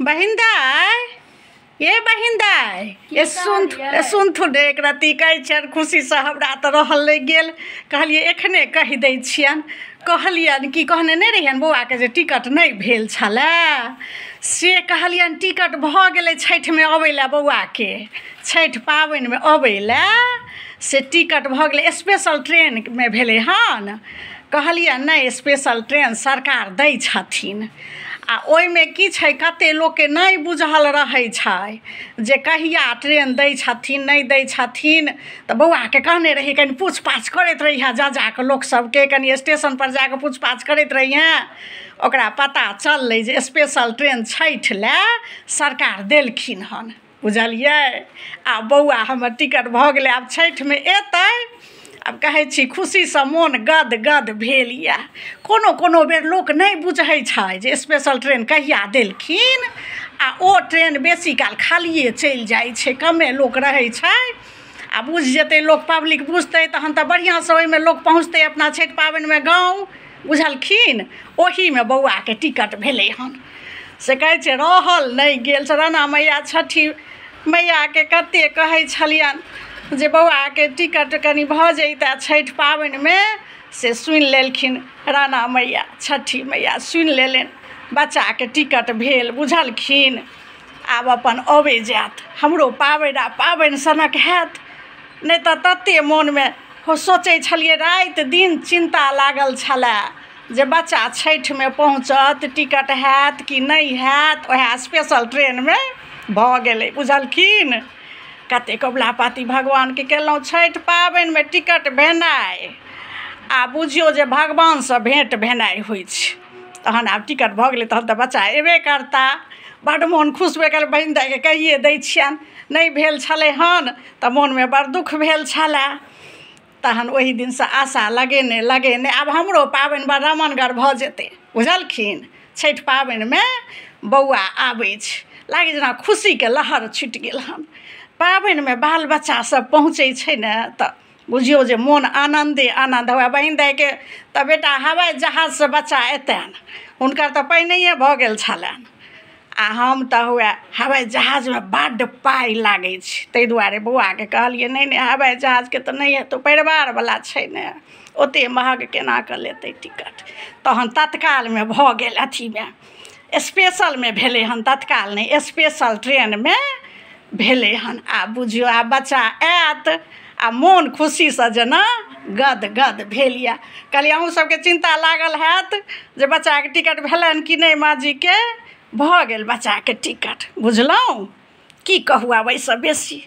बहिन दाइ, ये बहिन दाइ, ये सुन सुनथुन एक रत्ती। कहै छियनि खुशीसँ हमरा तऽ रहल नहि गेल, कहलियै एखने कहि दै छियनि। कहलियनि कि कहने नहि रहियनि बौआके जे टिकट नहि भेल छलै, से कहलियनि टिकट भऽ गेलै छठिमे अबै लए, बौआके छठि पाबनिमे अबै लए से टिकट भऽ गेलै, स्पेशल ट्रेनमे भेलै हन। कहलियनि नहि, स्पेशल ट्रेन सरकार दै छथिन। आ ओहिमे की छै, कते लोकके नहि बुझल रहै छै जे कहिया ट्रेन दै छथिन नहि दै छथिन। तऽ बौआके कहने रहियै कनि पूछ पाछ करैत रहिहे, जा जाकऽ लोक सबके कनि स्टेशनपर जाकऽ पूछ पाछ करैत रहिहे। ओकरा पता चललै जे स्पेशल ट्रेन छठि लए सरकार देलखिन हन, बुझलियै। आ बौआ हमर टिकट भऽ गेलै, आब छठिमे एतै। आब कहै छी खुशीसँ मोन गद गद भेल यऽ। कोनो कोनो बेर लोक नहि बुझै छै जे स्पेशल ट्रेन कहिया देलखिन, आ ओ ट्रेन बेसी काल खालिए चलि जाइ छै, कमे लोक रहै छै। आ बुझि जेतै लोक, पब्लिक बुझतै तहन तऽ बढ़िआँसँ ओहिमे लोक पहुँचतै अपना छठि पाबनिमे गाँव, बुझलखिन। ओहीमे बौआके टिकट भेलै हन। से कहै छै रहल नहि गेल। से राणा मैया छठी मैयाके कते कहै छलियनि जे बौआके टिकट कनि भऽ जैतै छठि पाबनिमे, से सुनि लेलखिन राणा मैया छठी मैया, सुनि लेलनि, बच्चाके टिकट भेल, बुझलखिन। आब अपन अबै जायत, हमरो पाबनि आ पाबनि सनक हैत। नहि तऽ तते मोनमे सोचै छलियै, राति दिन चिन्ता लागल छलए जे बच्चा छठिमे पहुँचत, टिकट हैत कि नहि हैत। वएह स्पेशल ट्रेनमे भऽ गेलै, बुझलखिन। कते कबुला पाती भगवानके केलहुँ छठि पाबनिमे टिकट भेनाइ आ बुझियौ जे भगवानसँ भेँट भेनाइ होइ छै। तहन आब टिकट भऽ गेलै, तहन तऽ बच्चा एबे करता। बड्ड मोन खुश भऽ गेल। बहिन दाइके कहिए दै छियनि, नहि भेल छलै हन तऽ मोनमे बड़ दुःख भेल छलए। तहन ओहि दिनसँ आशा लगेने लगेने आब हमरो पाबनि बड़ रमणगर भऽ जेतै, बुझलखिन। छठि पाबनिमे बौआ आबै छै, लागै जेना खुशीके लहर छुटि गेल हन। पाबनिमे बाल बच्चा सब पहुँचै छै ने तऽ बुझियौ जे मोन आनन्दे आनन्द हुए। बहिन दाइके तऽ बेटा हवाइ जहाजसँ बच्चा एतनि, हुनकर तऽ पहिनहिए भऽ गेल छलनि। आ हम तऽ हुए हवाइ जहाजमे बड्ड पाइ लागै छै, ताहि दुआरे बौआके कहलियै नहि नहि हवाइ जहाजके तऽ नहि हेतौ, परिवारवला छै ने, ओते महग केना कऽ लेतै टिकट। तहन तत्कालमे भऽ गेल, अथीमे स्पेशलमे भेलै हन, तत्काल नहि स्पेशल ट्रेनमे भेलै हन। आब बुझियौ आब बच्चा आयत आ मोन खुशीसँ जेना गद गद भेल यऽ। कहलियै अहूँ सबके चिन्ता लागल हैत जे बच्चाके टिकट भेलनि कि नहि, माँजीके भऽ गेल बच्चाके टिकट, बुझलहुँ। की कहू आब एहिसँ बेसी।